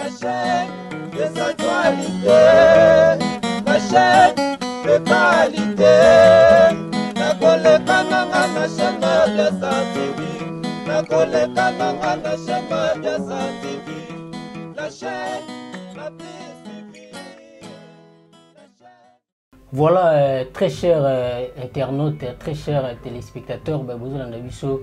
La chaîne des actualités, la chaîne de qualité. Nakoleka nanga na chaîne ya Biasa TV. Nakoleka nanga na chaîne ya Biasa TV. La chaîne la plus suivie. La chaîne. Voilà, très chers internautes, très chers téléspectateurs, ben, bozolanda biso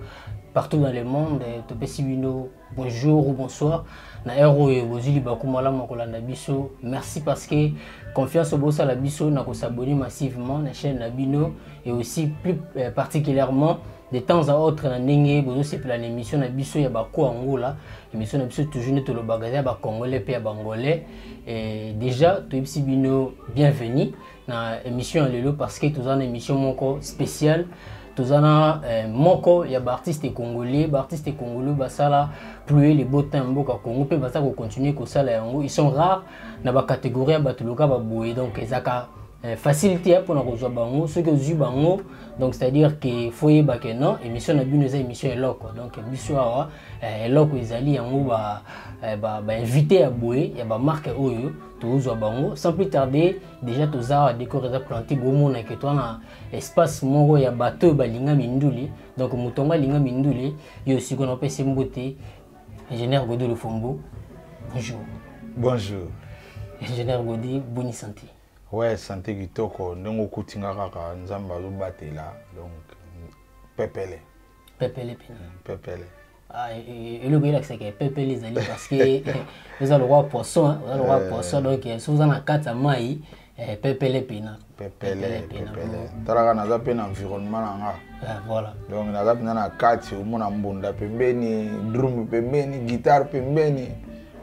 partout dans le monde, topesi bino bonjour ou bonsoir. Na heure oyo bozwi libaku malamu ya kolanda biso. Merci parce que confiance bosala biso na kosabonner massivement na chaîne na bino et aussi plus particulièrement de temps à autre na ndenge bozosepela na émission na biso ya bako Angola, émission na biso toujours nde tolobaka ya ba Congolais pe ya ba Angolais. Et déjà toyebisi bino bienvenue na émission ya lelo parce que toza na émission moko spéciale. Toza na moko ya ba artiste congolais, ba artiste congolais basala pluie les beaux temps mboka Congo pe baza ko continuer kosala yango. Ils sont rares na ba catégorie ya bato loka ba boye, donc ezaka facilité ya pona kozwa bango soki ozwi bango, donc c'est-à-dire que faut yeba que non, émission na bino eza émission eloko. Donc biso awa eloko ezali yango ba invité ya boye ya ba marque oyo tozwa bango. Sans plus tarder, déjà toza awa décor eza planté, bomona que toza na espace moko ya bato oyo balinga minduli. Donc moto yango alinga minduli, yo sikoyo napesi mbote. Ingénieur Godé Lofombo, bonjour. Bonjour. Ingénieur Godé, bonne santé. Ouais, santé kitoko, ndenge okuti nga kaka Nzambe azobatela, donc pepele. Pepele pena. Pepele. Ah, eloko elakisaka ya pepele ezali parce que oza lokola poisson, hein, oza lokola poisson, donc soki oza na kati ya mai, pepele pena. Pepele, Pepele pena, pepele. bon. Talaka naza pe na environnement na nga. Ah, voilà. Donc naza pena na kati, omona mbunda pembeni, drum pembeni, guitare pembeni.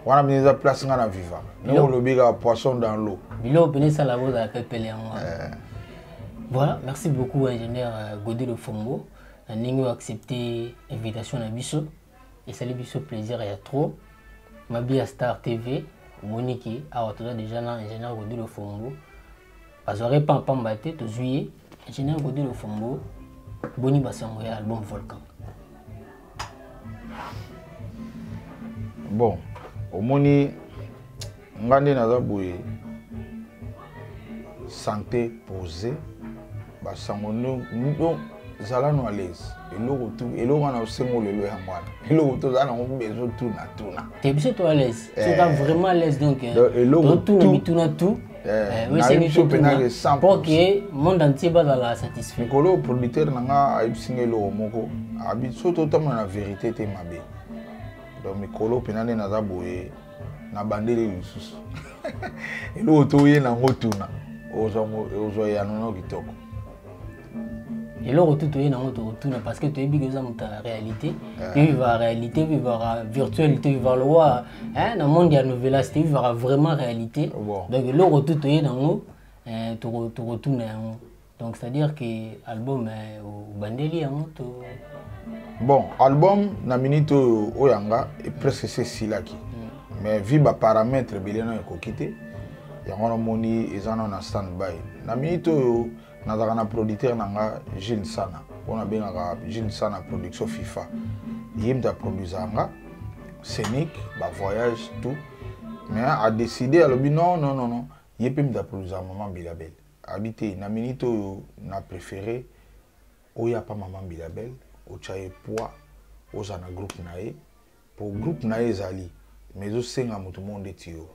Wana pena eza place nga na viva. Ndenge olobi kaka poisson dans l'eau. Biloko pena esala bozala pepele yango wana. Voilà, merci beaucoup ingénieur Godé Lofombo. Na ndenge oyo accepter invitation na biso. Esali biso plaisir ya trop. Mabia Star TV, omoniki awa toza déjà na ingénieur Godé Lofombo. Bazwaki pa pamba te, tozwi ye. Ingénieur Godé Lofombo, boni basango ya album Volcan. Bon, omoni nga nde naza boye, santé posée, basango ndo zala no à l'aise. Eloko tu, eloko wana osengo lelo yango wana. Eloko tu oza nango besoin tuna tuna. Te biso to à l'aise. Tu es vraiment à l'aise donc, Donc, eloko to tuna tu. mituna tout. Oui, Na c'est biso mituna. pena ke cent Pour pour cent. que monde entier bazala satisfait. Mikolo producteur na nga ayebisi nga eloko moko, abi so totambola na vérité te mabe. Donc mikolo pena nde naza boye na bandeli lisusu. Eloko toye nango tuna. Ozwa ya nono kitoko. Eloko tu toye nango tokotuna parce que toyebi ke oza moto ya réalité. Toyebi réalité, toyebi virtuel, toyebi le roi, hein, na monde ya novelas, toyebi vraiment réalité. Donc eloko tu toye nango, tokotuna yango. Donc c'est-à-dire que album, obandeli yango to Bon, album na minute oyo oyanga et presque c'est silaki. Mais vu ba paramètres ebele na ekoki te, yango namoni eza nano na stand-by. Na minute oyo nazalaka na producteur na nga Gilles Sana, oyo nabengaka Gilles Sana production FIFA. Ye moto aproduisaka nga scénique, ba voyage tout. Mais a décidé alobi non non non non, ye mpe moto aproduisaka Maman Bilabel. Abi te na minute oyo na préféré oya pa Maman Bilabel, otya ye poids, oza na groupe na ye. Po groupe na ye ezali, mais ezosenga moto moko ndeti yo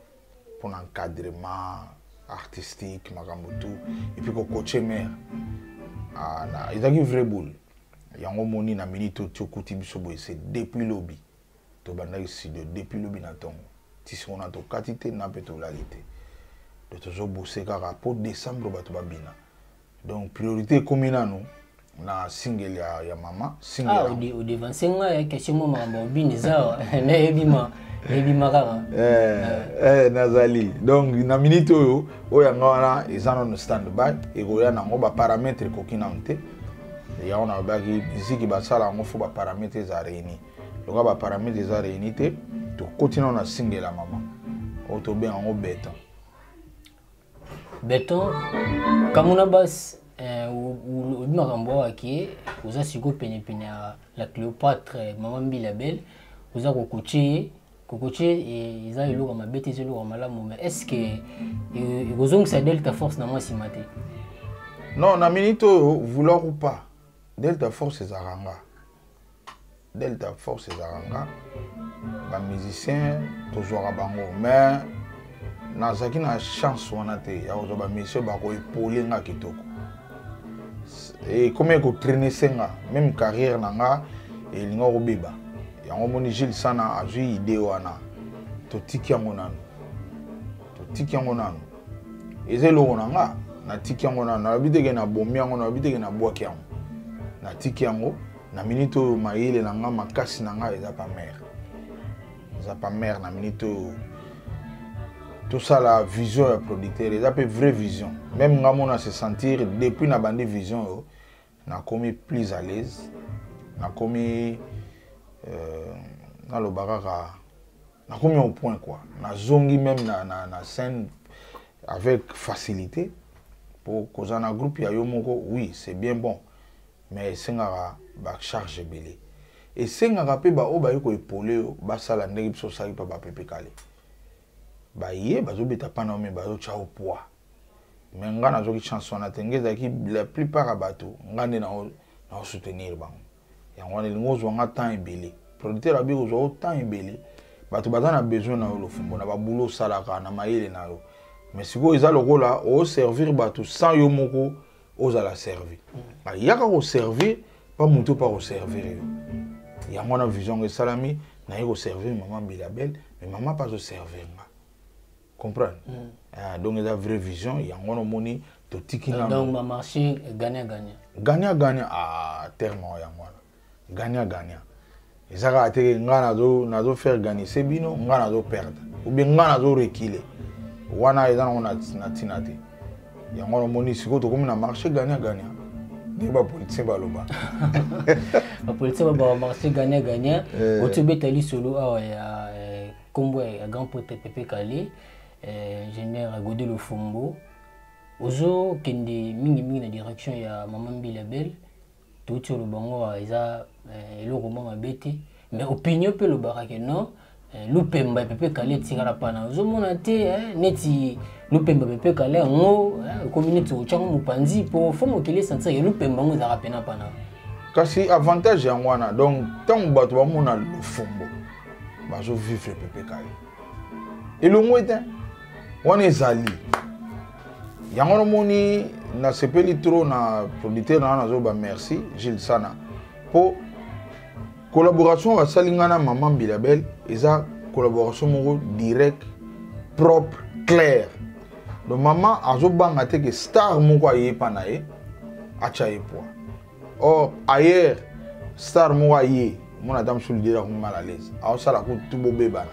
mpona encadrement artistique, makambo tout, et puis kocoacher mère. Ah, na, ezalaki vrai boule. Yango moni na minute oyo ti okuti biso boye, c'est depuis lobi. Tobandaki studio depuis lobi na ntongo. Ti sikoyo na tokati te, na mpe tolali te. Donc tozobose kaka po décembre bato babina. Donc priorité ekomi nanu na single ya mama, single Ah, ya o devancer nga ya question mo makambo ya obina eza awa. Mais ebima kaka. Nazali. Donc na minute oyo, oyo yanga wana eza nanu stand by, ekoya nango ba paramètres ekoki nanu te. Yango nalobaki miziki basala yango fo ba paramètres eza réuni. Lokola ba paramètres eza réuni te, tokoti nanu na single ya mama. Oyo tobenga yango béton. Béton, Kamuna Bass, obi makambo awa ke oza sikoyo penepene ya la Cléopâtre, Mama Mbila Belle, oza kokoche ye. Kokotie eza eloko mabe te, eza eloko malamu, mais est ce que ekozongisa Delta Force na mwa nsima te? Non, na minute oyo, vouloir ou pas, Delta Force ezalaka nga. Delta Force ezalaka nga. Bamusicien tozwaka bango, mais nazalaki na chance wana te ya kozwa bamusicien bakoepole nga kitoko. Ekomi ekotraine se nga, même carrière na nga elinga kobeba. Yango omoni Gilles Sana azwi idée wana, totiki yango nanu, totiki yango nanu. Eza eloko na nga, natiki yango nanu. Nalobi teke nabomi yango, nalobi teke nabwaki yango, natiki yango na minute oyo. Mayele na nga, makasi na nga eza pa mare, eza pa mare. Na minute oyo tosala vision ya producteur, eza mpe vraie vision. Même nga mona se sentir depuis na bandi vision oyo, nakomi plus à l'aise, nakomi naloba kaka nakomi au point quoi. Nazongi même na scène avec facilité. Po kozala na groupe ya yo moko, oui, c'est bien bon, mais esengaka bacharge ebele, esengaka mpe baoyo baye koepole yo basala ndenge biso osalaki mpa bapepe kale. Baye bazobeta pana yo, me bazotya yo poids. Mais nga nazwaki chance wana te. Nge ezalaki la plupart ya bato, nga nde naosoutenir bango. Yango wana elingi ozwa nga temps ebele. Producteur abi kozwa yo temps ebele, bato baza na besoin na yo, Lofombo, na babulo osalaka, na mayele na yo. Mais sikoyo eza lokola oservir bato sans yo moko ozala servi. Ayaka koservir pa motu, mpa koservir yo. Yango wana vision yango esalami. Naye koservir mama Mbilabel, mais mama mpe azoservir nga, comprendre? Ah, donc eza vraie vision. Yango wana omoni totiki nano. Donc ba marché gagnant gagnant. Gagnant gagnant. Ah, terme oyo, yango wana gagnant gagnant. Eza kaka te nga nazo faire gagner se bino, nga nazo perdre ou bien nga nazo reculer. Wana eza nango na ntina te. Yango wana omoni sikoyo tokomi na marché gagnant gagnant, ndenge bapoliticien baloba. Bapoliticien babaka marché gagnant gagnant. Oti obeta lisolo awa ya nkombo ya grand prêtre Pepe Kale, ingénieur Godé Lofombo. Ozokende mingimingi na direction ya mama Mbila Bel. Touti oloba yango, eza eloko mwa mabe te, mais opinion mpe elobaka ke non, lupemba ya Pepe Kale etikala pana. Ozomona te neti lupemba Pepe Kale yango ekomi neti otyango mopanzi mpo fo mokili esentir ke lupemba yango ezalaka pena pana? Kasi avantage yango wana. Donc ntango bato bamona Lofombo, bazovivre Pepe Kale elongo ete wana ezali. Yango namoni nasepeli trop na producteur na wana, nazoba merci Gilles Sana, mpo collaboration basali ngai na mama Mbilabel eza collaboration moko direct, propre, clair. Donc mama azobanga te ke star moko aye epa na ye, atya ye poids. Or ailleurs, star moko aye, omona ata mosusu leader akomi mal à l'aise, aosala kutu bobebana.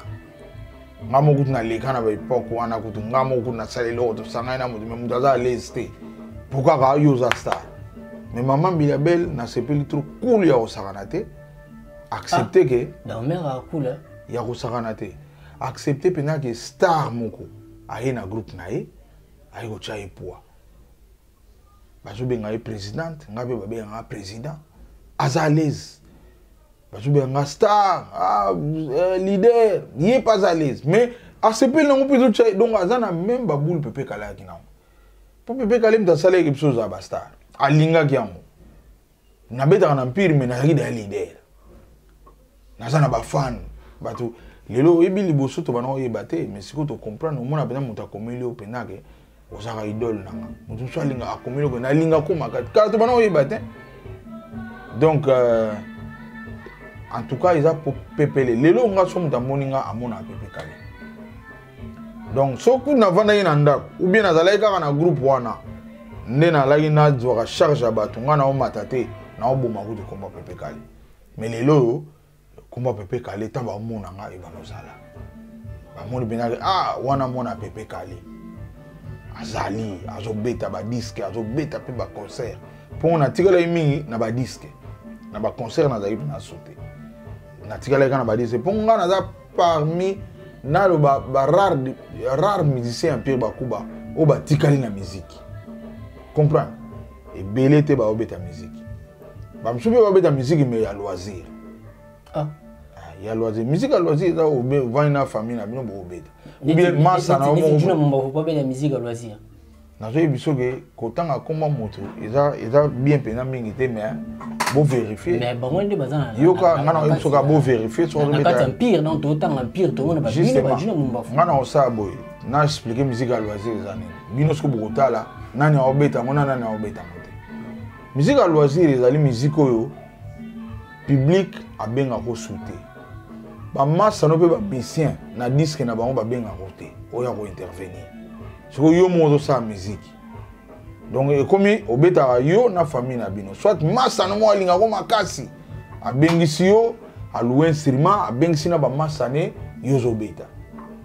Nga moko kutu naleka na baepoke wana kutu, nga moko kutu nasala eloko, tosangani na moto, mais moto aza à l'aise te po kaka yo oza star. Mais mama Mbilabel, nasepeli trop, cool ya kosakana te, accepte ke ya kosakana te, accepte mpenza ke star moko aye na groupe na ye, aye kotya ye poids. Bazobenga ye présidente, nga mpe babenga nga président, aza à l'aise. Bazobenga nga star, ah, leader, ye mpe aza à l'aise, mais asepeli nango mpe ezotya. Donc aza na même baboule Pepe Kalaki nango, mpo Pepe Kale moto asalaki biso ozala bastar, alingaki yango. Nabetaka na Empire, mais nazalaki deya leader, naza na bafan. Bato lelo oyebi, liboso to bana oyeba te, mais sikoyo tocomprendre. Omona mpenza moto akomeli yo mpenza ke ozalaka idole nanga. Moto mosusu alinga, akomeli yo ke nalinga koma kati kala, to bana oyeba te. Donc en tout cas eza pepele. Lelo nga so moto amoni nga, amonaka Pepe Kale. Donc soki navandaki na ndako ou bien nazalaki kaka na groupe wana nde nalaki nazwaka charge ya bato, ngai naomata te, naoboma kutu komba Pepe Kale. Mais lelo oyo komba Pepe Kale, ntango bamona nga, ebanda ozala bamoni mpenza, ah, wana mwana Pepe Kale azali, azobeta badisque, azobeta mpe baconcert. Mpo natikalaki mingi na badisque, na baconcert nazalaki mpe na sote, natikalaki kaka na badisque, mpo nga naza parmi, naloba, barare rare musicien ya Empire Bakuba oyo batikali na musique. Comprendre, ebele te baobeta musique, bamosusu mpe babeta musique mais ya loisir. Ah. Ya loisir, musique ya loisir eza ovandi na famille na bino, bokobeta, ou bien masa na yo moko. Moko musique ya loisir. Nazoyebi soki kotanga nkombo moto eza bien mpenza mingi te, mais bovérifie. Mais bango nde baza na Yoka, nga na oyebi soki bovérifie. Na kati ya Empire. Donc totanga Empire, tomona babino bajuna Mumbafu. Nga na kosala boye, na explique musique ya loisir eza nini. Bino soki bokotala nani aobeta yango na nani aobeta yango te. Musique ya loisir ezali musique oyo public abengaka osu te, bamasano mpe bamusicien na disque na bango babengaka te oyo akointervenir. Sikoyo yo moko ozosala musique, donc ekomi obetaka yo na famille na bino, soit masano moko alingako makasi, abengisi yo, alouer instrument, abengisi na bamasane, yo ozobeta.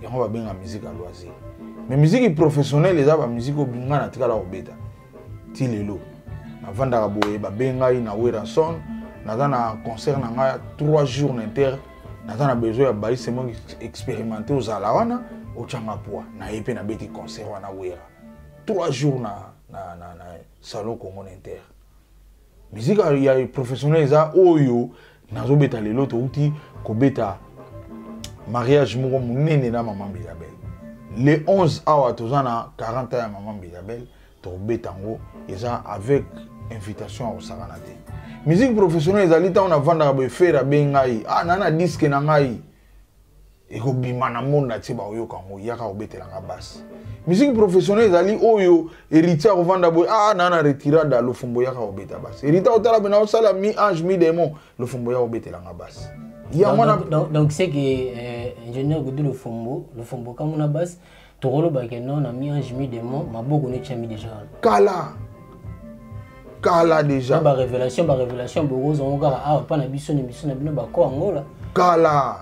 Yango babenga musique ya loisir. Mais musique professionnelle eza bamusique oyo nga na tikala kobeta ti lelo. Navandaka boye, babengai na Werrason, naza na concert na ngai 3 jours na inter, naza na besoin ya baise moko expérimenté, ozala wana, otyanga poids na ye. Mpe nabeti concert wana Wera 3 jours na salon Congo na inter. Musique ya professionnel eza oyo nazobeta lelo. Touti kobeta mariage moko monene na mama Mbilabel le 11 awa, toza na 40 ans ya mama Mbilabel, tokobeta yango, eza avec invitation ya kosakana te. Musique professionnelle ezali ntango navandaka boye, Ferre abengi ngai: "Ah, na disque na ngai ekobima na monde atie, bakoyoka yango, yaka kobetelanga basse." Musique professionnelle ezali oyo Héritier akovanda boye: "Ah, na retirada, Lofombo, yaka kobeta basse." Héritier otala boye: "Naosala mi ange mi démon, Lofombo, yaka kobetelanga basse." Yango wana. Donc c'est que ingénieur Godé Lofombo, Lofombo kamuna basse, tokolobake non na mi ange mi démon, maboko netiami déjà wana. Kala kala déjà. Barévélation, barévélation bokozango kaka awa mpa na biso na émission na bino bako yango. Kala.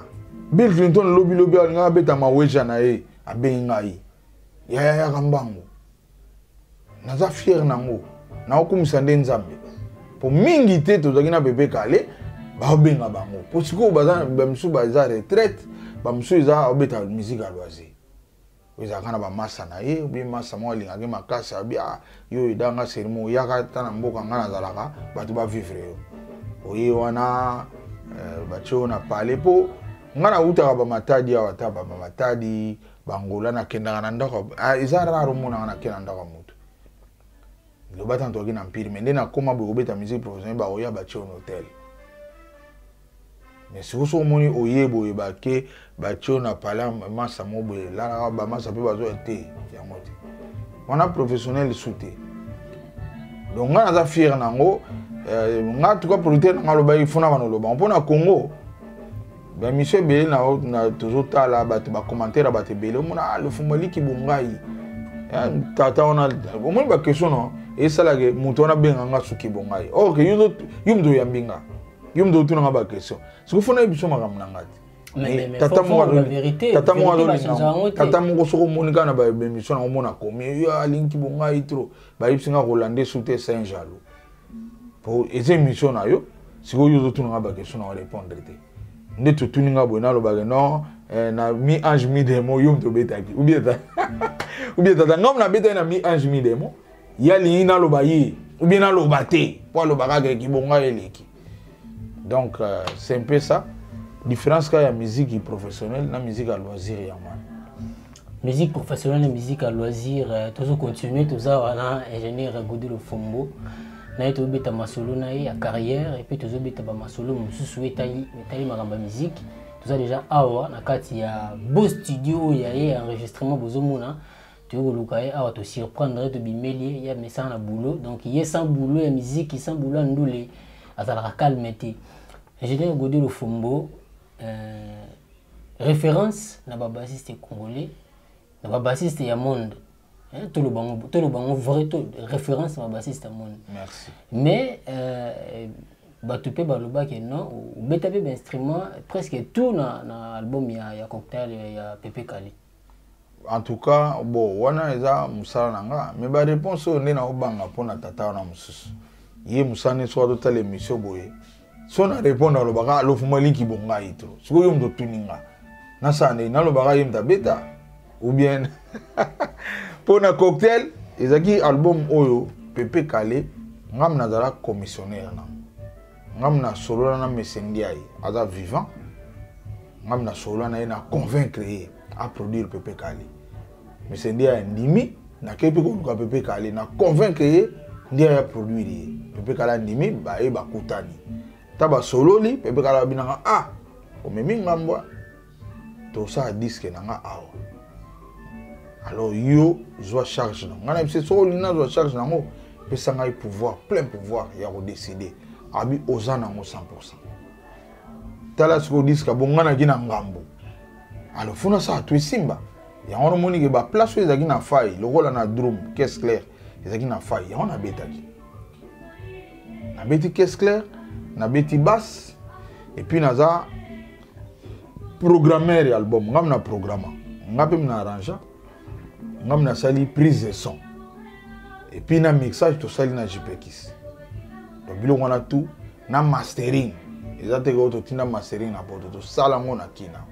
Bill Clinton lobi lobi alingaka abeta maweja na ye, abengi ngai: "Yaya, yaka mbango." Naza fier nango, naokumisa nde Nzambe po mingi te tozalaki na Pepe Kale, baobenga bango po sikoyo baza bamisusu baza retraite, bamosusu eza aobeta musique ya loisir oyo ezalaka na bamasa na ye, obi masa moko alingaki makasi, abi: "Ah, yo edanga serimo, oyaka ta na mboka nga nazalaka, bato bavivre yo." Oye wana, batie oyo na pale mpo nga nautaka bamatadi awa, ta bamatadi bangola, nakendaka na ndako. Eza rare omonaka nakende na ndako ya motu. Loba tana toki na Empire, mais nde nakóma boye kobeta musique professionnelle, bakoya, batie oyo na hotel. Mais sikoyo soki omoni oye boye, bake batie oyo na pale, masa moko boye lalaka, bamasa mpe bazoya te, yango te wana professionnel su te. Donc nga naza fier nango. Nga tuka producteur nanga alobaki fona bana oloba mpo na Congo, baémission ebele na tozotala bato, bacommentaire ya bato ebele, omona: "Ah, Lofombo aliki bongai tata wana." Omoni baquestion no esalaka moto wana abenga nga suki bongai, or que yo moto oyambi nga, yo moto otunanga baquestion. Sikoyo fona yebi biso makambo na nga te. Tata moko soki omoni kaka na baémission nango, omona komi yo alingi bongai trop, bayebisi nga kolanda esu te, c'est un jaloux, po eza émission na yo. Sikoyo yo ozotunanga baquestion na orépondre te. Nde totuni nga boye, nalobaka non, na mi ange mi démon yo moto obetaki, ou bien tata ngambo nabetaki na mi ange mi démon, ye alingi naloba ye ou bien naloba te, mpo aloba kaka ekibonga eleki. Donc c'est un peu ça différence kaka ya musique professionnelle na musique ya loisir, yango wana. Musique professionnelle na musique ya loisir. Tozo continuer, toza wana ingénieur Godé Lofombo na ye, tozobeta masolo na ye ya carrière et puis tozobeta bamasolo mosusu etali makambo ya musique. Toza déjà awa na kati ya beau studio oyo ya ye ya enregistrement. Bozomona, toyei koluka ye awa, tosurprendre ye, tobimeli ye, ye amesana na boulot. Donc ye sans boulot ya musique, sans boulot ya ndule, azalaka calme te. Ingénieur Godé Lofombo, référence na babassiste congolais, na babassiste ya monde, toloba yango vrai, référence na babassiste ya monde. Merci. Mais bato mpe balobaki non, obeta mpe bainstrument presque tout na album ya Cocktail ya Pepe Kale. En tout cas, bon, wana eza mosala na nga, mais baréponse oyo nde naobanga mpona tata wana mosusu, ye mosala nde soki azotala émission boye, so na répondre alobaka Lofombo alingi bongai trop. Sikoyo yo moto otuni nga, nasala ndenge nalobaka ye moto abeta ou bien mpo na Cocktail ezalaki album oyo Pepe Kale, ngam nazala commissionnaire nango, ngam nasolola na Mese Ndiaye, aza vivant. Ngam na solo na ye na convaincre ye a produire Pepe Kale. Mais nde andimi, nakei mpe koluka Pepe Kale na convaincre ye nde aya produire ye. Pepe Kale andimi, baye bakutani. Ta basololi, Pepe Kale abinaka ah omemi ngambwa tosala disque na nga awa. Alors yo zwa charge na nga na biso, soki olingi nazwa charge na yango, pesa ngai pouvoir, plein pouvoir ya kodécider. Abi oza nango 100%. Tala sikoyo disque abonganaki na ngambo. Alors funa sala to esimba. Yango wana omoni ke ba place oyo ezalaki na faille, lokola na drum, caisse claire, ezalaki na faille, yango nabetaki. Nabeti caisse claire, nabeti basse, et puis naza programmeur ya album, ngam na programma, nga pe na arrangea, ngam nasali prise de son. Et puis na mixage tosali na JPKIS. Donc biloko wana tout na mastering. Eza te ko totinda mastering na poto, tosala yango na kina.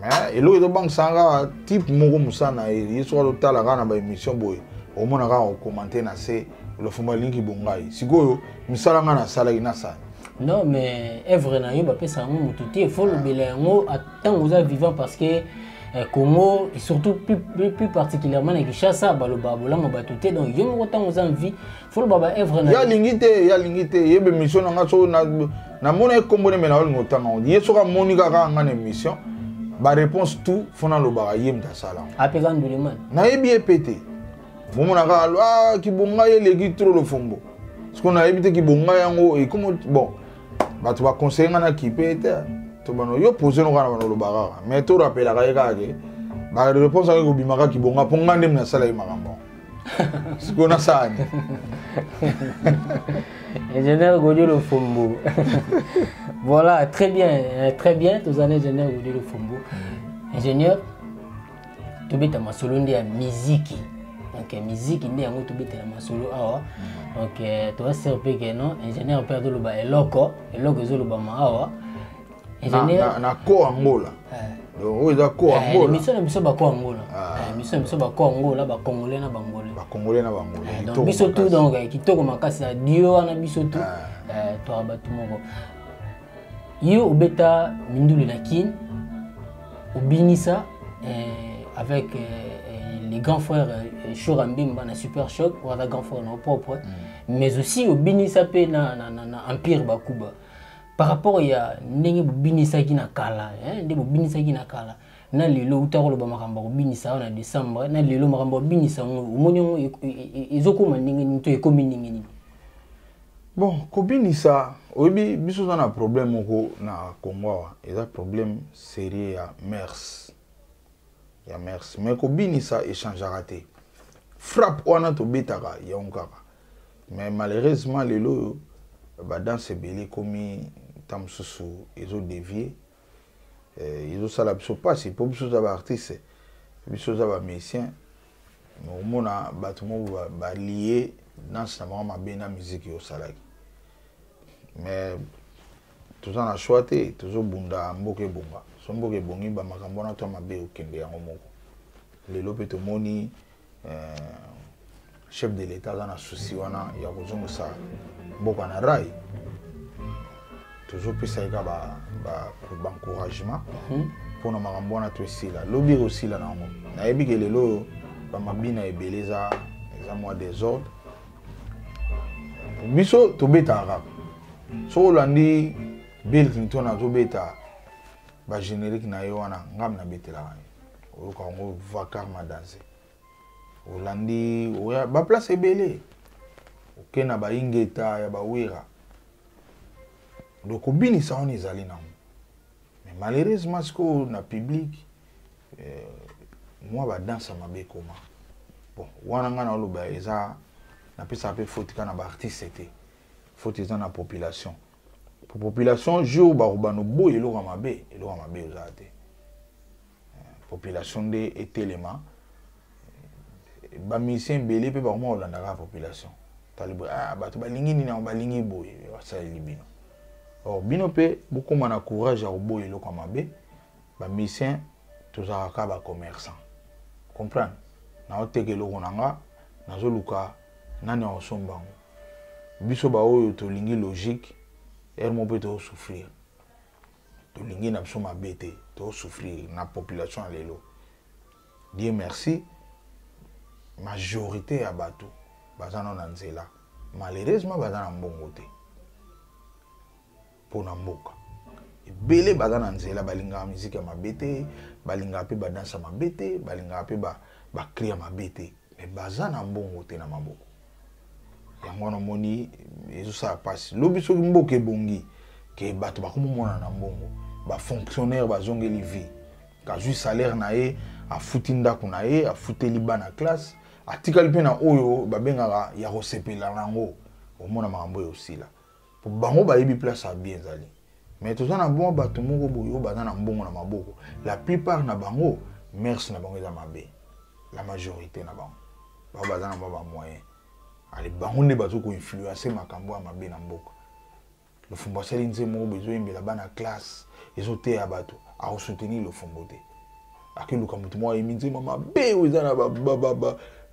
Mais eloko ezobangisa nga type moko mosala na ye, ye soki azotala kaka na ba émission boye, omona kaka kokommente na se Lofombo alingi bongai. Sikoyo misala nga nasalaki nasala. Non mais œuvre na yo bapesa yango motu te, faut lobela yango ntango oza vivant parce que Congo et surtout plus particulièrement na Kinshasa baloba bolamu bato te, donc yo moko ntango oza en vie faut loba ba œuvre na ya lingi te, ya lingi te yebe mission na nga so na namona ye kombo ne me na olingo otanga ngo ye soki amoni kaka nga na émission ba réponse tout faut nalobaka ye moto asala yango. Apeka nduleman nayebi ye pe te, bomona kaka ah, kibonga ye eleki trop Lofombo, sikoyo nayebi te kibonga yango ekomo bon bato baconseille nga na kipe te to bano yo pose no kaka na bano oloba kaka mais to rappelaka ye kaka ke ba réponse yango ekobimaka kibonga mpo nga nde nasala ye makambo sikoyo nasala nini. Ingénieur Godieu Lofombo. Voilà, très bien, très bien, tous années ingénieur Godieu Lofombo. Ingénieur, tobeta masolo nde ya miziki. Donc miziki nde yango tobetela masolo awa. Donc toza sûr mpe ke non, ingénieur mpe azoloba eloko, eloko ezolobama awa. Ingénieur na ko Angola. Donc oyo eza ko Angola. Émission na biso bako Angola. Émission na biso bako Angola, ba Congolais na Bangolais. Ba Congolais na Bangolais. Donc biso tout donc kitoko makasi na dio wana biso tout. Toa bato moko. Yo obeta mindulu na Kin, obinisa avec les grands frères Shora Mbimba na Super Choc, oza grand frère na propre, mais aussi obinisa pe na Empire Bakuba. Par rapport ya ndenge bobinisaki na kala, hein, nde bobinisaki na kala na lelo uta koloba makambo ya kobinisa awa na décembre, na lelo makambo ya kobinisa yango omoni yango ezokoma ndenge nini to ekomi ndenge nini? Bon, kobinisa oyebi biso oza na problème moko na Congo awa, eza problème sérieux ya mers, ya mers. Mais kobinisa échangeaka te, frappe wana tobetaka yango kaka. Mais malheureusement lelo oyo ba danse ebele ekomi ntango mosusu ezodévier, ezosala biso mpasi mpo biso oza ba artiste, biso oza ba musicien, omona bato moko balie danse na bango mabe na musique oyo osalaki. Mais toza na choix te, tozobunda mboka ebonga. So mboka ebongi, bamakambo wana to mabe okende yango moko. Lelo mpe tomoni chef de l'état aza na souci wana ya kozongisa mboka na rail, tozopesa ye kaka baencouragement mpona makambo wana to esila lobi ekosila na yango. Nayebi ke lelo oyo bamabina ebele eza mwa désordre, biso tobetaka kaka. Soki olandi Bill Clinton azobeta bagénérique na ye wana, ngam nabetelaka ye, oyoka yango vacarme danse. Olandi oya baplace ebele, oke na baingeta ya bawera, donc kobinisa wana ezali nango. Mais malheureusement sikoyo na public mwa badanse ya mabe ekoma. Bon, wana ngai naoloba eza napesaka mpe faute kaka na baartiste te, faute eza na population. Po population jour bakobanda oboya eloko ya mabe, eloko ya mabe ozala te. Population nde etelema, bamusicien ebele mpe bakoma kolanda kaka population. Tali boye, bato balingi nini yango, balingi boye, basaleli bino. Or bino mpe bokóma na courage ya koboya eloko ya mabe. Bamusicien tozalaka kaka bacommerçant, comprendre? Naoteka eloko na nga, nazoluka nani akosomba yango. Biso baoyo tolingi logique, ere moko mpe tozosouffrir. Tolingi na biso mabe te, tosouffrir na population ya lelo. Dieu merci, majorité ya bato baza nano na nzela, malheureusement baza na mbongo te mpo na mboka. Ebele baza na nzela, balingaka miziki ya mabe te, balingaka mpe badanse ya mabe te, balingaka mpe bacri ya mabe te, mais baza na mbongo te na maboko. Yango wana omoni ezosala mpasi. Lobi soki mboka ebongi ke bato bakomomona na mbongo, bafonctionnaire bazongeli vie, kazwi salaire na ye, afuti ndako na ye, afuteli bana classe, atikali mpe na oyo babengaka ya kosepela nango, omona makambo oyo osila. Po bango bayebi place ya bien ezali. Mais toza na mwa bato moko boye oyo baza na mbongo na maboko, la plupart na bango mers na bango eza mabe, la majorité na bango bao baza na mwa bamoyen. Ale bango nde bazo koinfluence makambo ya mabe na mboka. Lofombo asali nzembo moko boye ezoyembela bana classe, ezoteya bato, akosoutenir Lofombo te. Akeluka moto moko ayembi nzembo mabe oyo eza na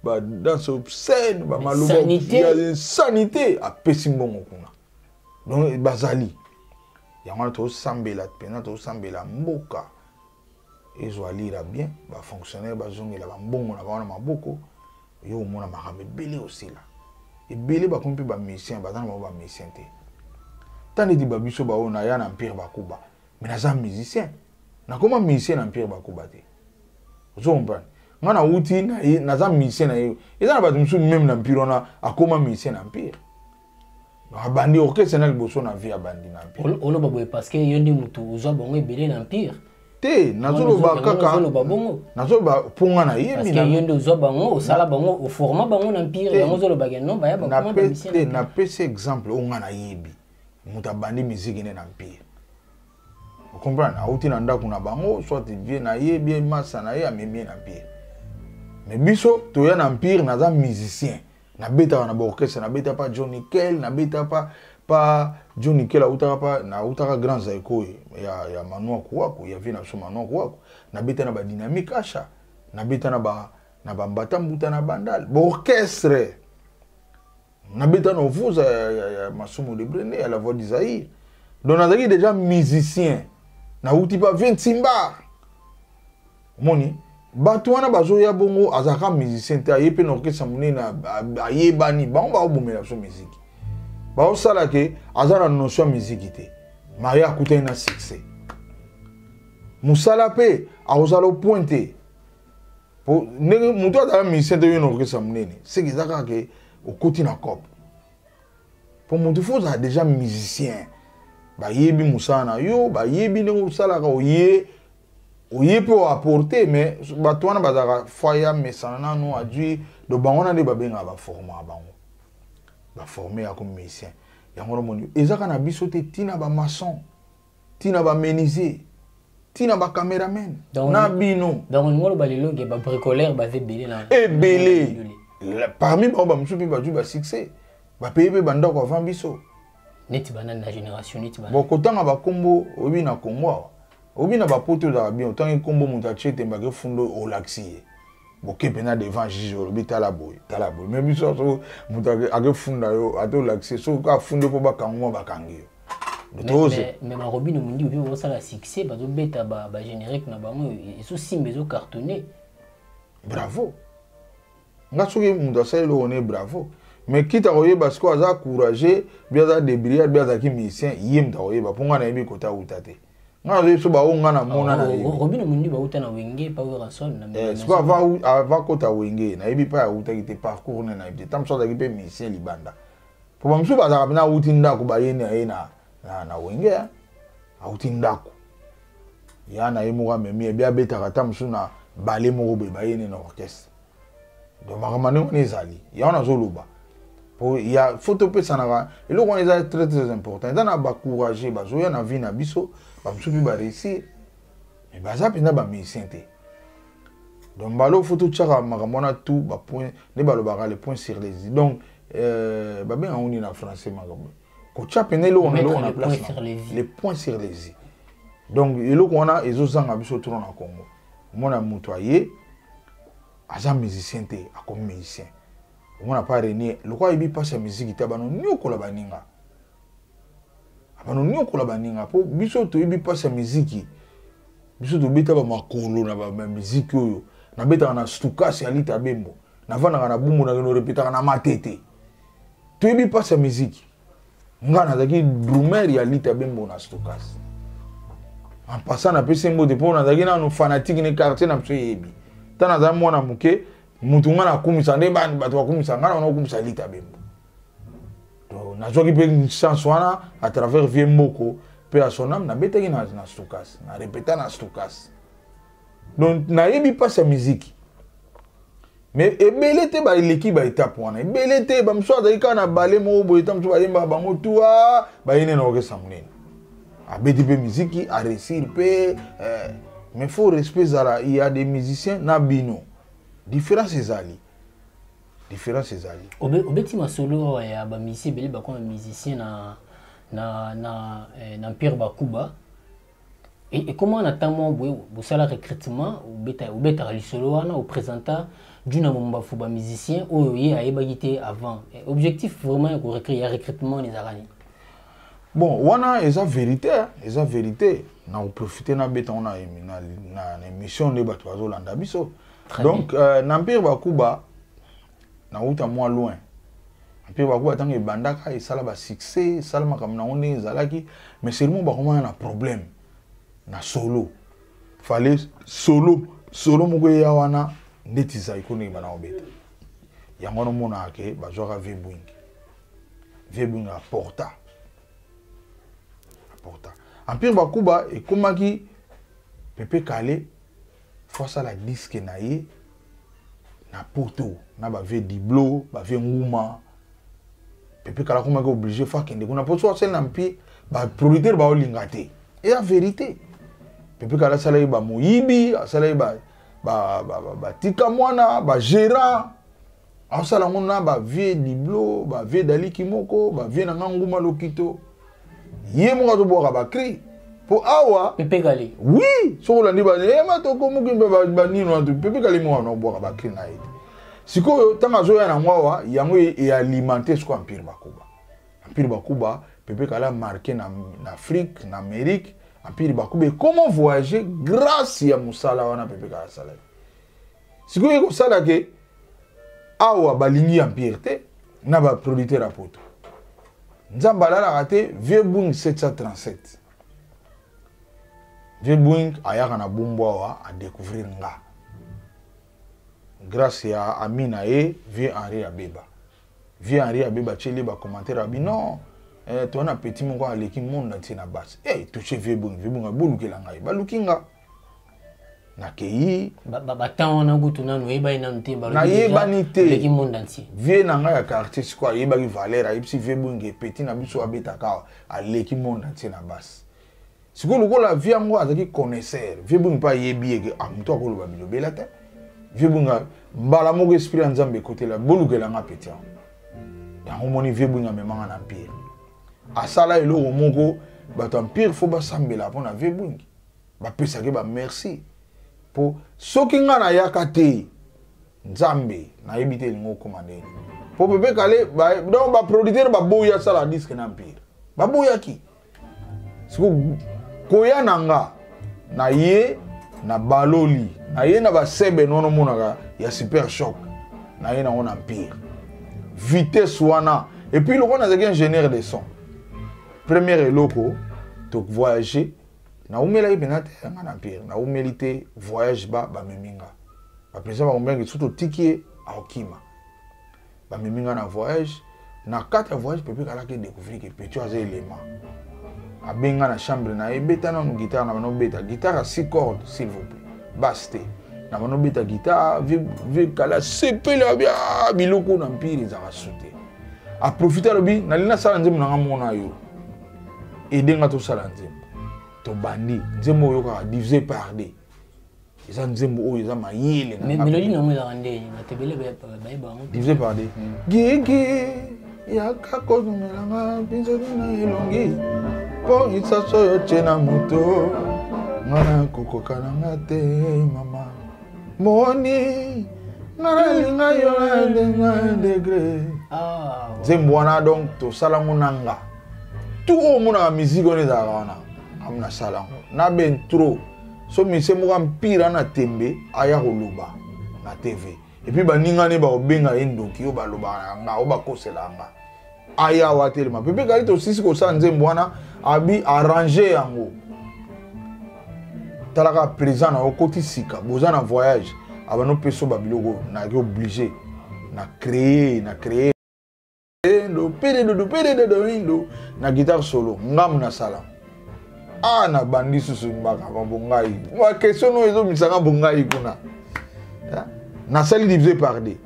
badanse obscène, bamaloba ya insanité, apesi mbongo kuna. Donc bazali yango wana tozosambela mpenza, tozosambela mboka ezwa lira bien, bafonctionnaire bazongela bambongo na bango na maboko. Yo omona makambo ebele osila ebele, bakomi mpe bamusicien, baza na bango bamusicien te. Ntango neti babiso baoyo naya na Empire Bakuba, mais naza musicien, nakoma musicien na Empire Bakuba te. Ozo comprendre nga nauti naza musicien na ye. Eza na bato mosusu meme na Empire wana akoma musicien na Empire, abandi orchestre na liboso na vie, abandi na Empire. Oloba boye parce que yo nde motu ozwa bango ebele na Empire. Te, nazoloba kaka, nazoloba mpo nga nayebi. Yo nde ozwa bango, osala bango, oforma bango na Empire, yango ozolobaka non baya bakoma. Te, napesi exemple oyo nga nayebi, moto abandi miziki nde na Empire, ocomprendre, auti na ndako na bango, soit vie na ye bien masa na ye amemi ye na Empire. Mais biso toya na Empire, naza musicien, nabetaka na baorchestre, nabeta pa John Nickel, nabeta pa John Nickel, autaka pa nautaka Grand Zaiko ya Manua Kuwaku, ya vie na biso Manua Kuwaku, nabeta na badynamique asha, nabeta na bambata mbuta na Bandal baorchestre, nabeta na ovuza ya Masumu de Brene, ya La Voix du Zaïre. Donc nazalaki déjà musicien, nauti pa vie Ntimba. Omoni bato wana bazoya bongo, azalaka musicien te, aye mpe na orchestre monene, ayebani, bango baobomela biso miziki, baosala ke aza na notion ya miziki te. Maria akutani na succès, mosala mpe akozala au point te. Po ndenge moto azala musicien te, oyo na orchestre monene, seke eza kaka ke okoti na cope. Po moto fo ozala déjà musicien, bayebi mosala na yo, bayebi ndenge osalaka, oye mpe oapporte. Mais bato wana bazalaka foi ya mesana nano adui. Donc bango wana nde babengaka baforma bango, baforme ya comme musicien. Yango namoni eza kaka na biso te, ntina bamaçon, ntina bamenuisier, ntina bacameraman na bino. Donc olingi oloba lelo ke babricoleur baza ebele na Ebele. Parmi bango bamosusu mpe bazwi basuccès, bapeye mpe bandako avant biso. Neti banani na génération neti? Bon, kotanga bakombo, oyebi na Kongo awa, oyebi na bapoto ezalaka bien, otangi nkombo moto atie tembaki fundo, olakisi ye, boke mpena devant juge, olobi tala boye, tala boye. Mais biso so moto akefunda yo, ate olakisi ye, soki afundi mpo bakango mwa bakangi yo. Mais barobino Mundibu mpe bazosala succès, bazobeta bagénérique na bango, ezosimba, ezocartonne. Bravo. Nga soki moto asali eloko ne, bravo. Mais kita koyeba sikoyo aza courageux bi aza débrouillard bi azalaki musicien, ye moto akoyeba. Mpo nga nayebi kota auta te, nga nazoyebi so baoyo nga namona. Nayebi Mundibu auta na Wenge pa Werrason. Sikoyo ava kota Wenge, nayebi mpe autaki te, parcours ne nayebi te. Ta mosu azalaki mpe musicien libanda, po bamosusu bazalaka mpena auti ndako, bayeni aye na Wenge, auti ndako ya na ye moko, amemi ye bi abetaka ata mosusu na bale moko boye, bayeni na orchestre. Donc makambo ndenge wana ezali, yango nazoloba po ya fo topesanaka eloko wana eza très très important. Eza na bacourage bazoya na vie na biso, bamosusu mpe baréussir, mais baza mpenza bamusicien te. Donc mbala oyo fo totiaka makambo wana tout bapoint nde balobaka le point sur les i. Donc babengaka ngo nini na français? Makambo kotia mpenza eloko na eloko na place, les points sur les i. Donc eloko wana ezozanga biso trop na Congo. Omona moto aye aza musicien te, akomi musicien. Omona pa Renier, lokola ayebi mpasi ya miziki te, abano niokola baninga. Abanda oniokola baninga mpo biso toyebi mpasi ya miziki. Biso tobeta bamakolo na bamiziki oyo. Nabetaka na Stukas ya Lita Bembo, navandaka na Bumbu, nakende orepetaka na Matete. Toyebi mpasi ya miziki. Nga nazalaki drummer ya Lita Bembo na Stukas. En passant, napesi mbote mpo nazalaki nanu fanatique ne quartier na biso eyebi. Ntango nazali mwana moke, motu nga nakumisa nde bato bakumisa nga, na nakumisa Lita Bembo. Donc nazwaki mpe chance wana à travers vieux Mboko mpe ya son âme, nabetaki na Stukas, na répéta na Stukas. Donc nayebi mpasi ya miziki. Mais ebele te baleki ba étape wana, ebele te. Bamosusu azalaki kaka na bale moko boye, ta mosusu bayembaka bango tuwa bayene na orchestre monene, abeti mpe miziki, aréussir mpe. Mais faut respect ezala. Il y a des musiciens na bino, différence ezali, différence ezali. Obeti masolo awa ya bamusicien ebele bakoma musicien na Empire Bakuba. Ekoma na ntango moko boye bosala recrutement, obetaka lisolo wana, oprésenta Djuna Mombafu bamusicien oyo ye ayebaki te avant. Objectif vraiment ya korecrute, ya recrutement wana ezalaka nini? Bon, wana eza vérité, hein, eza vérité. Na koprofite nabeta ngo na émission nde bato bazolanda biso. Très. Donc na Empire Bakuba, nauta mwa loin. Empire Bakuba, ntango ebandaka, esala basuccès, esala makambo nango ndenge ezalaki, mais seulement bakomana na problème na solo. Fallait solo moko eya wana ndeti Zaiko ndenge bana kobeta yango wana. Omonaka ke bazwaka vieux Bwing. Vieux Bwing aporta Empire Bakuba. Ekomaki Pepe Kale fo asala disque na ye na Poto na bavieux Diblo, bavieux Nguma. Pepe Kale akomaki obligé fo akende kuna, mpo so asali na Empire, baproducteur baolinga te. Eya vérité. Pepe Kale asalaki bamoyibi, asalaki batika mwana bagérant, asala yango na bavieux Diblo, bavieux Daliki moko, bavieux na nga Nguma Lokito. Ye moko azobwaka bacri mpo awa. Pepe Kale? Oui, soki olandi ema tokomoki mpe banini wana, Pepe Kale moko wana obwaka bacri na ye te. Sikoyo ntango azoya nango awa, yango ealimente sikoyo Empire Bakuba. Empire Bakuba, Pepe Kale amarqué na Afrique, na Amérique. Empire Bakuba ekoma voyager grâce ya mosala wana Pepe Kale asalaki. Sikoyo ekosala ke awa balingi Empire te na baproducteur ya Poto. Nzambe alalaka te. Vieux Bwing 737, vieux Bwing ayaka na Bumbu awa, adécouvrir nga grâce ya ami na ye, vieux Henri Abeba. Vieux Henri Abeba atieli bacommentaire, abi non, toza na petit moko aleki monde entier na base. Hey, touche vieux Bwing. Vieux Bwing abolukela ngai, baluki nga, nakei. Batemps wana kutu nanu oyebani nanu te. Nayebani te. Oleki monde entier. Vieux na ngai ya quartier sikoyo ayebaki valeur, ayebisi vieux Bwingi: petit na biso abetaka awa aleki monde entier na base. Sikoyo lokola vieux yango azalaki connaisseur, vieux Bwingi mpe ayebi eke ah, moto akoloba bilobela te. Vieux Bwingi mbala moko esprit ya Nzambe ekotela: bolukelanga petit yango. Yango omoni vieux Bwingi amemanga na Empire, asala eloko moko. Bato Empire fo basambela mpo na vieux Bwingi, bapesaki bamerci, mpo soki nga nayaka te, Nzambe nayebi te elingi okóma ndeni. Mpo Pepe Kale donc baproducteur baboyi asala disque na Empire, baboyaki. Siko koya na nga na ye na baloli na ye na basebe nono, omonaka ya super choc na ye nango na Empire, vitesse wana. Et puis lokola nazalaki ingénieur de son, première eloko tovoyage, naumelaki mpenza te nga na Empire, naumeli te. Voyage ba bamemi nga, baprésident bakombengi so totiki ye aokima. Bamemi nga na voyage. Na kati ya voyage, Pepe kalaki découvrir ke petit aza élément. Abenga na chambre na ye: beta nanu guitare. Na bano beta guitare ya six cordes, s'il vous plaît, basse te. Na bano beta guitare, vieux Kale asepeli, abi biloko na Empire ezalaka su te. Aprofite, alobi: nalingi nasala nzembo na nga mona yo, edenga tosala nzembo. Tobandi nzembo oyo kaka divisé par deux. Eza nzembo oyo eza mayele. Mélodie nango ezalaka ndeni? Bato ebele bayeba yango. Divisé par deux. Gigi yaka kozumelanga mpinzoli na elongi, mpo lisaso oyo tie na moto, nga nakokoka nanga te. Mama moni nga nalinga yo na degré. Nzembo wana donc tosalango na nga. Tout oyo omonaka musique wana ezalaka wana, amu nasala yango na bentro. So mise moko ampira na tembe aya koloba na TV, et puis baninga ne bakobenga ye ndoki, oyo balobaka na nga, oyo bakosela nga, aya awa atelema. Pepe Kali, tosisi kosala nzembo wana, abi arrange yango. Talaka présent na okoti sika, boza na voyage, abandi opesa babiloko, nayaki obligé na créer, na créer ndo peredodo peredodo indo na guitare solo, ngamu nasala. Ah, nabandi susu mbaka bongai, baquestion oyo ezomisanga bongai kuna. Nasali divisé par deux,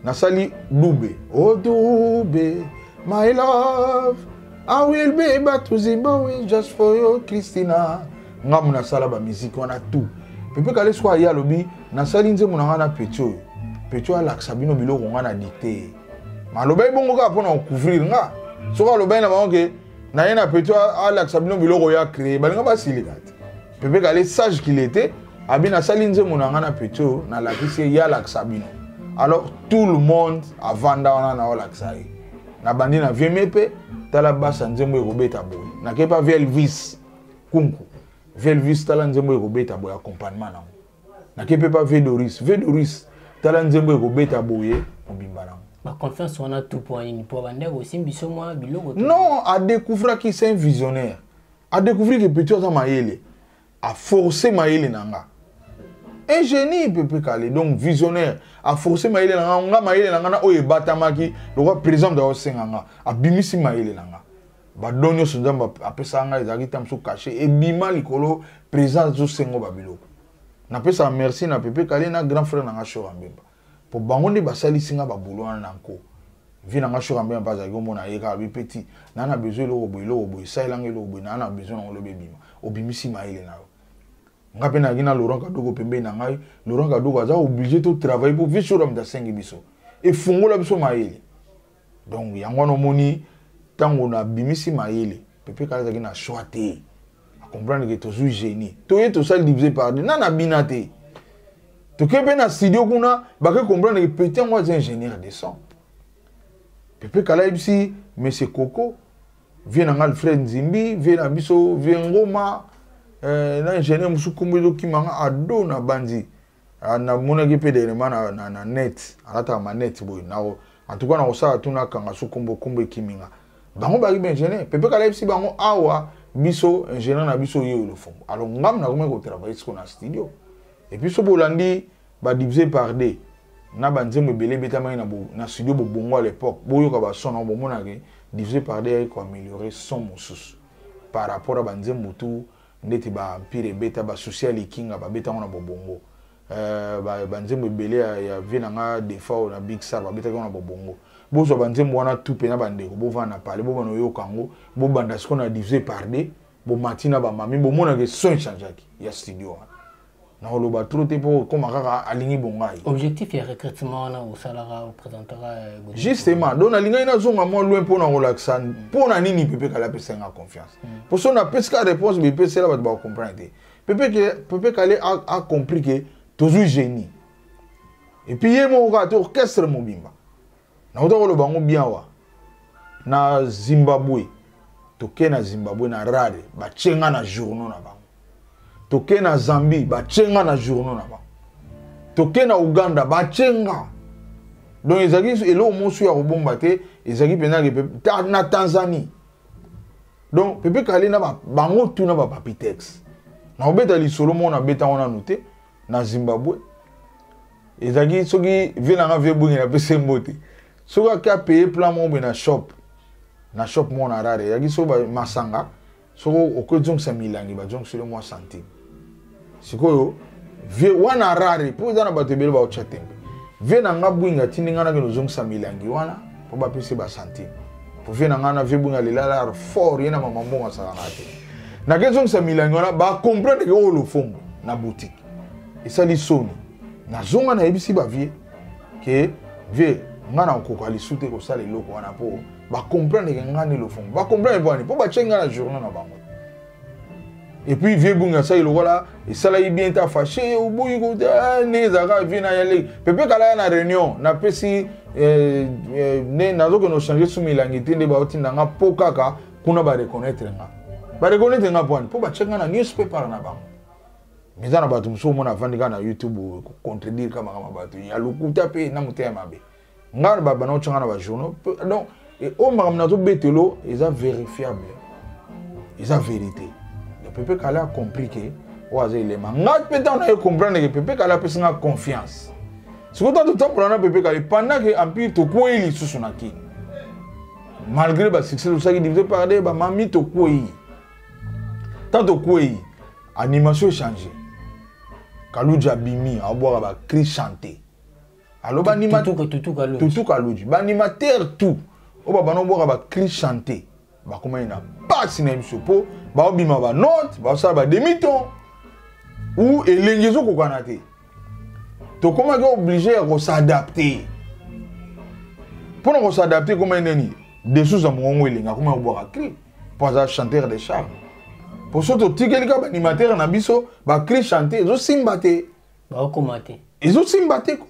nasali dube, oh dube, my love, I will be back to Zimbabwe just for you, Christina. Ngamu nasala bamusique wana tout. Pepe Kale siko aye, alobi nasali nzembo na ngai na petit oyo, petit oyo alakisa bino biloko ngai na dicte. Malobaki bongo kaka mpona kocouvrir nga. Soki alobaki na bango ke naye na petit alakisa bino biloko oyo acréé, balinga basilika te. Pepe Kale, sage qu'il était, abi nasali nzembo na ngai na petit oyo, nalakisi ye, ye alakisa bino. Alors tout le monde avanda wana, na olakisa ye. Nabandi na vieme mpe tala basa, nzembo ekobeta boye. Nakepa vie Elvis Kunku, vie Elvis, tala nzembo ekobeta boye, accompagnement nango. Nake mpe pa vie Doris, vie Doris, tala nzembo ekobeta boye, mobimba nango. Baconfiance wana tout mpo nini? Mpo bandeko osimbi biso mwa biloko. Non, adécouvraki, c'est un visionnaire, adécouvrir que petit aza mayele, aforce mayele na nga. Un génie, Pepe Kale, donc visionnaire, aforce mayele na nga. Nga mayele na nga na oyo ebatamaki lokwa président da osenga nga, abimisi mayele na nga. Badon nyonso Nzambe apesaka ngai ezalaki ta mosusu caché, ebima likolo. Président azosenga babiloko. Napesaka merci na Pepe Kale na grand frère na nga Shora Mbemba, po bango nde basalisi nga babulu wana na nko. Vie na nga Shora Mbemba mpe azalaki omona ye kaka bi petit naa na besoin eloko boye, eloko boye, esalelanga eloko boye, naa na besoin nango lobi ebima, obimisi mayele na yo. Nga mpe nayaki na Laurent Kadoko pembeni na ngai. Laurent Kadoko aza obligé to travailler mpo vie Shora moto asengi biso, efungola biso mayele. Donc yango wana omoni, ntango nabimisi mayele, Pepe Kala azalaki na choix te, acomprendre ke tozwi génie. Toye tosali divisé par deux na bina te, toke mpe na studio kuna, bake comprendre ke petit yango aza ingénieur de son. Pepe Kala ayebisi monsieur Coco, vie na nga Alfred Nzimbi, vie na biso, vie Ngoma, na ingénieur mosusu kombo ezokima nga, ado na bandi. Namonaki mpe dernièrement na net, alataka manete boye. En tout cas nakosala tuna, akanga so kombo, kombo ekimi nga. Bango baki baingénieur. Pepe Kala yebisi bango awa biso ingénieur na biso ye Olofombo. Alors ngam nakomi kotravaille siko na studio. Et puis so bolandi badivisé par deux na banzembo ebele ebetamaki na studio Bobongo à l'époque, boyoka bason nango, bomonaki divisé par deux ayaki koaméliorer son mosusu par rapport a banzembo tu ndeti baempire ebeta, basusi ya likinga babetango na Bobongo. Banzembo ebele ya vie na nga Defao na Big Star babetaki ngo na Bobongo. Bozwa banzembo wana tu mpena, bandeko, bovanda na pale, bobanda oyoka yango, bobanda sikoyo na divisé par deux, bomati na bamami, bomonaka son echangeaki ya studio wana. Nakoloba trop te mpo okóma kaka alingi bongai. Objectif ya recrutement wana osalaka, oprésentaka? Justement, donc nalingaki nazonga mwa loin mpo na kolakisa mpo na nini Pepe Kale apesa nga confiance. Mpo so napesi ka réponse bepesela bato bakocomprendre te. Pepe Kale a compris ke tozwi génie, et puis ye moko kaka te, orchestre mobimba. Nakota koloba yango bien wa na Zimbabwe, toke na Zimbabwe na Harare, batie nga na journaux na bango. Toke na Zambie, batie nga na journaux na bango. Toke na Uganda, batie nga. Donc ezalaki eloko mosusu ya kobomba te, ezalaki mpenza na Tanzanie. Donc Pepe Kale na bango tuna bapapitex. Nakobeta lisolo moko, nabeta ngo nanu te. Na Zimbabwe ezalaki soki vie nanga vie bongi, napesi mbote, soki ake apaye plan moko boye na shop moko na Harare, ezalaki soki masanga, soki okozongisa milangi, bazongiseli mwa centime. Sikoyo vie wana Harare, mpo eza na bato ebele baotya tembe, vie na nga Bwinga atindi nga nakende ozongisa milangi wana mpo bapesi bacentime. Po vie na nga na vie Bwinga alelala fort, ye na mama mbongo asalaka te. Nakezongisa milangi wana, bacomprendre ke oyo Lofombo na boutique esali soni. Nazonga, nayebisi bavie ke vie nga na kokoka lisu te kosala eloko wana, mpo bacomprendre ke nga nde Lofombo. Bacomprendre mpo wani? Mpo batie nga na journal na bango. Et puis vieux Bunga asali lokola esalaki bien te, afashe, oboyi ndenge ezalaka. Vie na yale Pepe Kala ya na réunion, napesi nde nazokende ochange su milangi te, nde baotinda nga mpo kaka Kuna ba reconnaître nga. Ba reconnaître nga pwani po ba nga na newspaper na bango. Mais eza na bato mosusu omona avandi kaka na YouTube contredire kaka makambo bato ya lokuta mpe na motema mabe. Nga bana otyanga na bajournaux. Donc oyo makambo nazobetelo eza vérifiable, eza vérité. Donc Pepe Kale a compris ke oyo aza elema. Nga mpe ntango naye comprendre ke Pepe Kale apesi nga confiance. Sikoyo ntango totambola na Pepe Kale pendant ke Empire tokwei lisusu na Kini, malgré basuccès tosalaki divisé par deux, bamami tokwei. Ntango tokwei, animation echange. Kaluji abimi abwaka bacri chanté, aloba Tutu Kaluji, baanimateur tout oyo babanda obwaka bacri chanté bakomani na pasi na biso mpo baobima banote, baosala bademi-ton ou elengi ezokokana te. Tokomaki obligé ya kos'adapter. Mpona kos'adapter, ekomaki nini? Dessous ya mongongo elengi akomaki kobwaka cri mpo aza chanteur de charme. Po so totikeli kaka baanimateur na biso bacri chanté, ezosimba te. Bakokoma te. Ezosimba te ko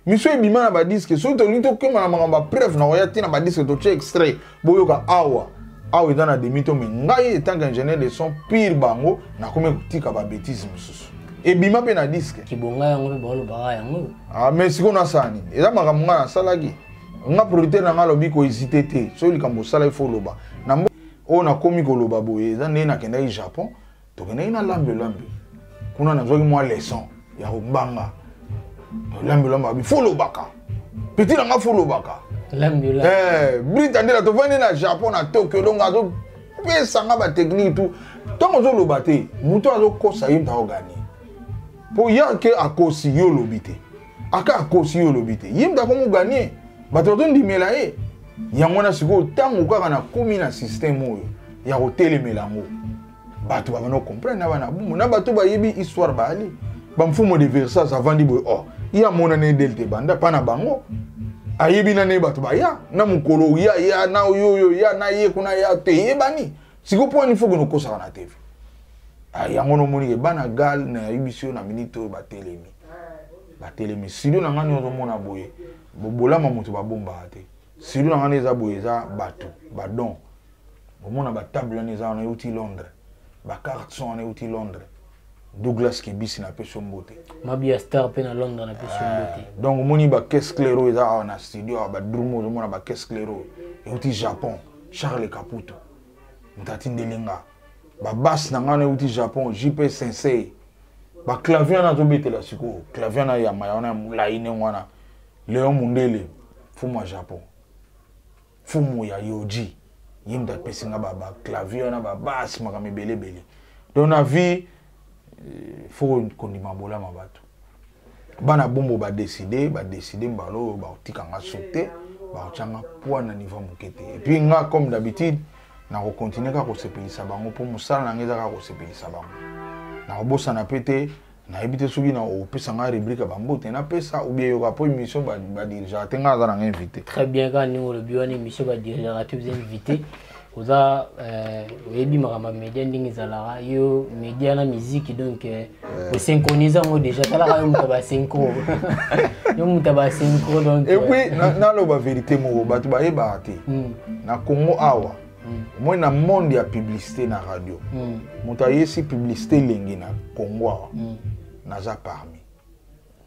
miso ebima na badisque. Soki tolingi tokema na makambo ya preuve, na koya te na badisque, totie extrait, boyoka awa. Awa eza na demi to. Mais ngai en tant qu'ingénieur de son pire, bango nakomi kotika babêtise mosusu ebima mpe na disque. Kibonga yango mpe balobaka yango. Ah, mais sikoyo nasala nini? Eza makambo ngai nasalaki. Nga producteur na ngai alobi kohésite te, soki likambo osala, ifo oloba. Na oyo nakomi koloba boye, eza ndenge nakendaki Japon. Tokendaki na Lambe Lambe, kuna nazwaki mwa leçon ya kobanga. Lambe Lambe abi fo lobaka, petit na nga, fo lobaka. Brita ndela tovandi na Japon, na Tokyo, donc azopesa nga batechnique tout. Ntango ozoloba te, moto azokosa ye, moto aoganye mpo ye ake akosi yo, olobi te, aka akosi yo, olobi te, ye moto akomoganye, bato bazondimela ye. Yango wana sikoyo, ntango kaka nakomi na système oyo ya kotelemela yango, bato babanda comprendre na bana bumu na bato bayebi histoire, baali bamfumo de Versailles avandi boye. Oh, ye amonani edele te, banda mpa na bango ayebi nani bato baya na mokolo ya ya na oyo oyo ya na ye kuna ya te, eyebani sikoyo mpo wani fo kende okosaka na TV. Yango nomoni ke bana gal nayebisi yo na minute oyo batelemi, batelemi. Studio na ngai nyonso ozomona boye, bolama moto babombaka te. Studio na ngai eza boye, eza bato badon. Omona batable wana eza wana, euti Londres. Bacarte son wana euti Londres. Douglas Kibisi, napesi yo mbote. Mabia Star mpe na Londres, napesi yo mbote. Donc omoni bacaisse claire oyo eza awa na studio awa, badrum ozomona, bacaisse claire oyo euti Japon, Charles Caputo moto atindeli nga. Babase na ngai wana euti Japon, JP Sensei. Baclavier wana azobetela sikoyo, clavier wana ya maya wana ya molai ndenge wana, Léon Mundele, fumu ya Japon, fumu ya Yoji, ye moto apesi nga baclavier wana, babase, makambo ebele ebele. Donc na vie faut kondima bolama bato. Bana bombo badécider, badécider mbala oyo bakotika nga so te, bakotya nga poids na niveau moke te. Et puis nga, comme d'habitude, nakocontinuer kaka kosepelisa bango mpo mosala na nga eza kaka kosepelisa bango. Nakobosana mpe te, nayebi te soki na opesa nga rubrique ya bambote napesa ou bien yoka mpo émission badirigeaka te, nga aza nanga invité. Très bien, kaka ndenge olobi wana, émission badirigeaka te, oza invité. Oza oyebi makambo ya média ndenge ezalaka, yo média na musique, donc osynchronise yango déjà. Talaka yo moto ya basynchro, yo moto ya basynchro, donc. Et puis naloba vérité moko, bato bayebaka te. Na Congo awa, omoi na monde ya publicité na radio, moto ayesi publicité elengi na Congo awa, naza parmi.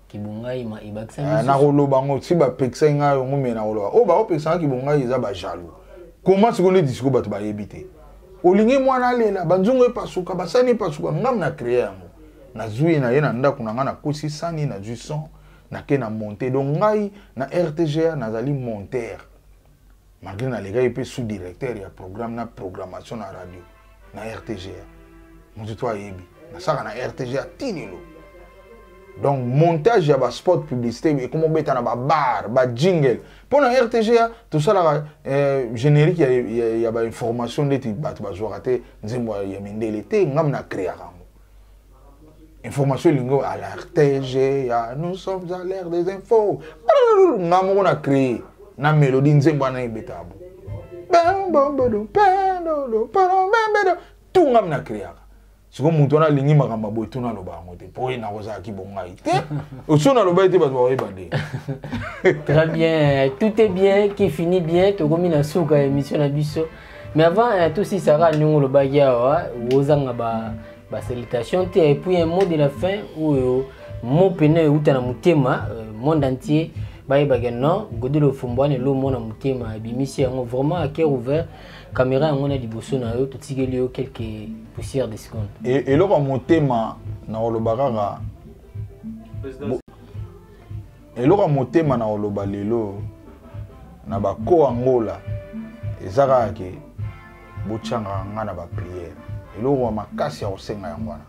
Kibongai ebakisa. Nakoloba yango si bapekisaki ngai yango, me nakoloba oyo baopekisanga kibongai eza bajaloux. Koma sikoyo neti sikoyo bato bayebi te, olingi mwana alela, banzungu epasuka, basani epasuka. Ngam na créé yango, nazwi na ye na ndako na ngai, nakosi sani, nazwi son, nake na monte. Donc ngai na RTGA nazali monteur, malgré nalekaki mpe sous directeur ya programme na programmation na radio na RTGA. Moto to ayebi nasalaka na RTGA ti lelo. Donc montage ya baspot publicité ekoma obeta na babar, bajingle mpo na RTGA tosalaka générique ya bainformation ndeti bato bazwaka te nzembo ya mindele te. Ngam na créaka yango, information elingi à la RTGA, nous sommes à l'ère des infos. Nga moko na créé na mélodie nzembo wana ebetaka bo tout, ngam na créaka. Sikoyo moto wana alingi makambo ya boye, tuna aloba yango te mpo ye nakozalaki bongai te, oso naloba ete bato bakoyeba nde. Très bien, tout est bien qui finit bien. Tokomi na suka ya émission na biso. Mais avant tosisaka ndenge olobaki awa, ozanga ba basalutation te, et puis un mot de la fin oyo mot pene euta na motema, monde entier bayebaka non, Godé Lofombo wana elo mona motema ebimisi yango vraiment à cœur ouvert. Caméra yango na liboso na yo, totikeli yo quelques poussières de secondes. Eloko ya motema na koloba kaka, eloko ya motema na koloba lelo na bako Angola eza kaka ke botyangaka nga na baprière. Eloko ya makasi ya kosenga yango wana.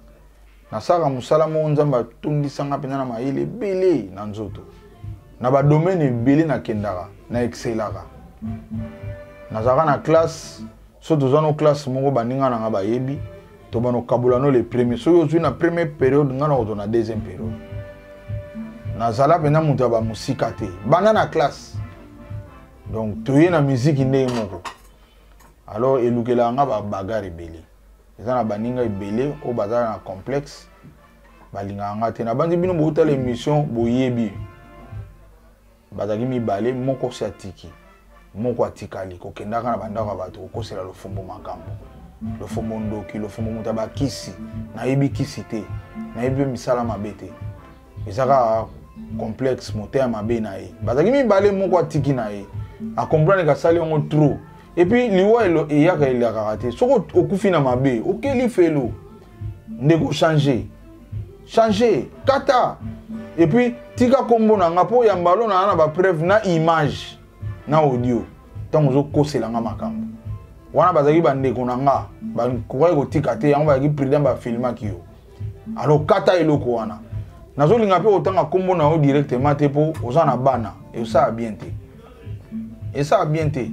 Nasalaka mosala moko, Nzambe atondisanga mpenza na mayele ebele na nzoto, na badomaine ebele nakendaka na excelaka. Nazalaka na classe, so toza no classe moko, baninga na nga bayebi, tobana kokabola no le premier. Soki ozwi na première période, nga na kozwa na deuxième période. Nazala mpenza moto ya bamosika te banda na classe. Donc toye na miziki ndenge moko. Alors elukelaka nga babagarre ebele. Eza na baninga ebele oyo baza na complexe, balingaka nga te. Nabandi bino boutala émission, boyebi bazalaki mibale, moko si atiki, moko atikali kokendaka na bandako ya bato kokosela Lofombo makambo. Lofombo ndoki, Lofombo moto ya bakisi. Nayebi kisi te, nayebi mpe misala mabe te. Eza kaka complexe, motema mabe na ye. Bazalaki mibale, moko atiki na ye, acomprendre kasali yango trop. Et puis liwa eyaka, elakaka te. Soki okufi na mabe, okeli felo. Ndeko, change, change, kata et puis tika nkombo na nga, mpo ya mbalo na na bapreuve na image na audio. Ntango ozokosela nga makambo wana, bazalaki bandeko na nga, bakokaki kotika te yango, bazalaki prudent, bafilmaki yo. Alors kata eloko wana. Nazolinga mpe kotanga nkombo na yo directement te, mpo oza na bana, esala bien te, esala bien te.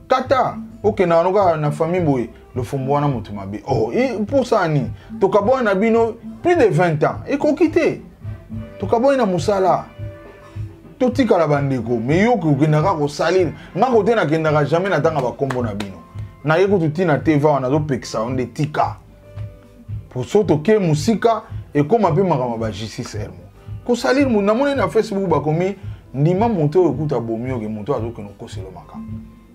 Kata, okendaka no kaka na famille boye. Lofombo wana moto mabe. Oh, mposa nini? Tokabwana na bino plus de 20 ans, ekoki te. Tokabwani na mosala, totikala bandeko. Me yo okendaka kosalire nga kote, nakendaka jamais natanga bakombo na bino. Naye kutu ntina te va wana, nazopekisa yo nde tika. Po so toke mosika, ekóma mpe makambo ya bajustice ermo kosalire. Namoni na Facebook bakomi ndima moto oyo ekuta bomi oke moto oyo azokende kokosela makambo.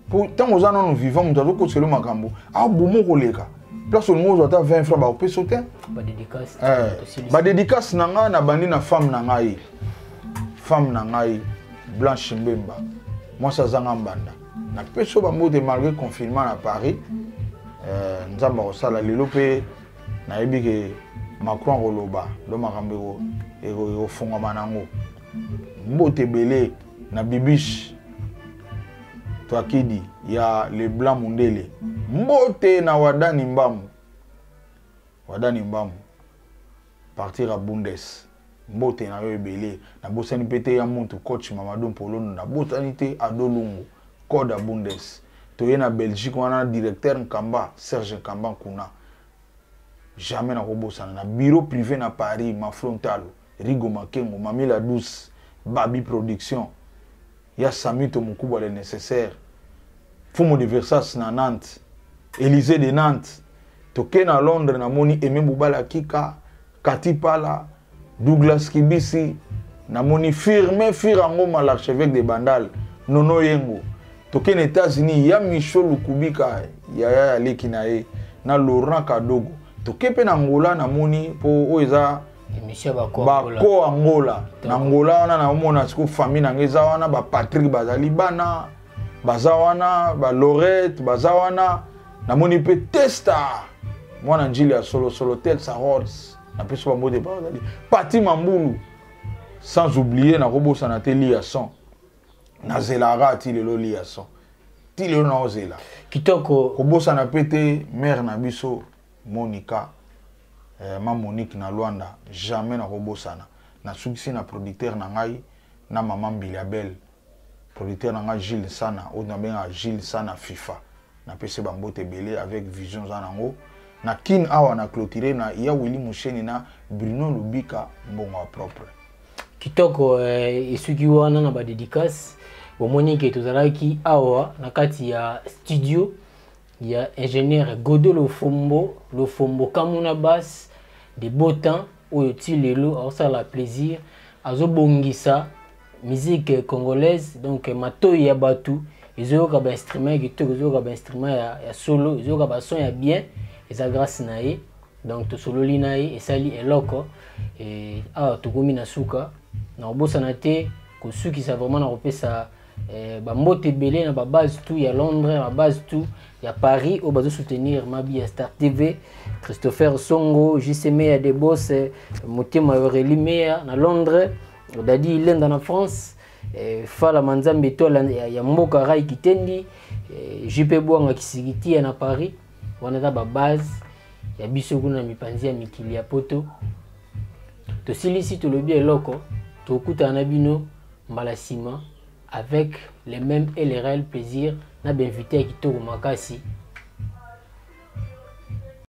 Po ntango oza nano vivant, moto azokosela makambo aboma koleka place olingi ozwa ata 20 francs, bakopesa te. Badédicace na ngai, nabandi na femme na ngai, femme na ngai Blanche Mbemba, mwasi azanga mbanda. Napesi yo bambote malgré confinement na Paris. Nzambe akosala lelo mpe nayebi ke Macron akoloba do makambo ekofungwama nango. Mbote ebele na Bibiche Twakidi ya Leblanc Mundele. Mbote na Wadani Mbamu, Wadani Mbamu partir ya Bundes, mbote na yo ebele. Nabosani mpe te ya mutu coach Mamadou Mpolondo, nabosani te Adolungu code ya Bundes. Toye na Belgique wana, directeur Nkamba, Serge Nkamba Nkuna, jamais nakobosana. Na bureau privé na Paris, Maflo Ntalo, Rigo Makengo, Mami La Douce, Babi Production ya Samito Mokubwa, le nécessaire Fumu de Versas na Nantes, Élysée de Nantes. Toke na Londres, namoni Aimé Bubala Kika, Kati Pala, Douglas Kibisi, namoni Firme Firangoma, l'archevêque de Bandal, Nono Yengo. Toke na États-Unis, ya Micho Lukubika, yaya ya leki na ye na Laurent Kadogo. Toke mpe na Angola, namoni mpo oyo eza bako Angola. Na Angola wana naomona siko famille na ngai eza wana, bapatrik bazali, bana baza wana, balorette baza wana. Namoni mpe Testa, mwana njili ya solosolo, Telsa Rolls, napesi bambote epa bazali, Pati Mambulu. Sans oublier, nakobosana te Lia Son, nazelaka ti lelo Lia Son, ti lelo naozela. Kitoko. Kobosana mpe te mare na biso Monica, ma Monique na Lwanda, jamais nakobosana. Nasukisi na producteur na ngai na mama Mbiliabel, producteur na ngai Gilles Sana, oyo nabengaka Gilles Sana FIFA. Napesi bambote ebele avec vision oza nango na Kin awa. Na clôture na ya Willi Musheni na Bruno Lubika, mbongo ya propre. Kitoko. Esuki wana na badédicace. Bomoni ke tozalaki awa na kati ya studio ya ingénieur Godé Lofombo, Lofombo Kamuna Bas de beau temps, oyo ti lelo aosala plaisir, azobongisa musique congolaise. Donc matoi ya bato. Ezoyoka ba instrument ya kitoko, ezoyoka ba instrument ya solo, ezoyoka ba son ya bien, eza grâce na ye. Donc tosololi na ye, esali eloko. E, awa tokomi na suka, na kobosana te kosukisa vraiment na kopesa bambote ebele na babase tout ya Londres, na babase tout ya Paris oyo bazosoutenir Mabi ya Star TV, Christopher Songo, JC Meya de Bos, Motema Aurélie Meya na Londres, Dadi Ilenda na France, Fala Manzambe Etoile ya mboka Rai Kitendi, JP Bwanga Kisikitia na Paris. Wana eza babase ya biso kuna na mipanzi ya mikili ya poto. Tosilisi, tolobi eloko, tokutana na bino mbala nsima avec les mêmes et les réels plaisir na bainvité ya kitoko makasi.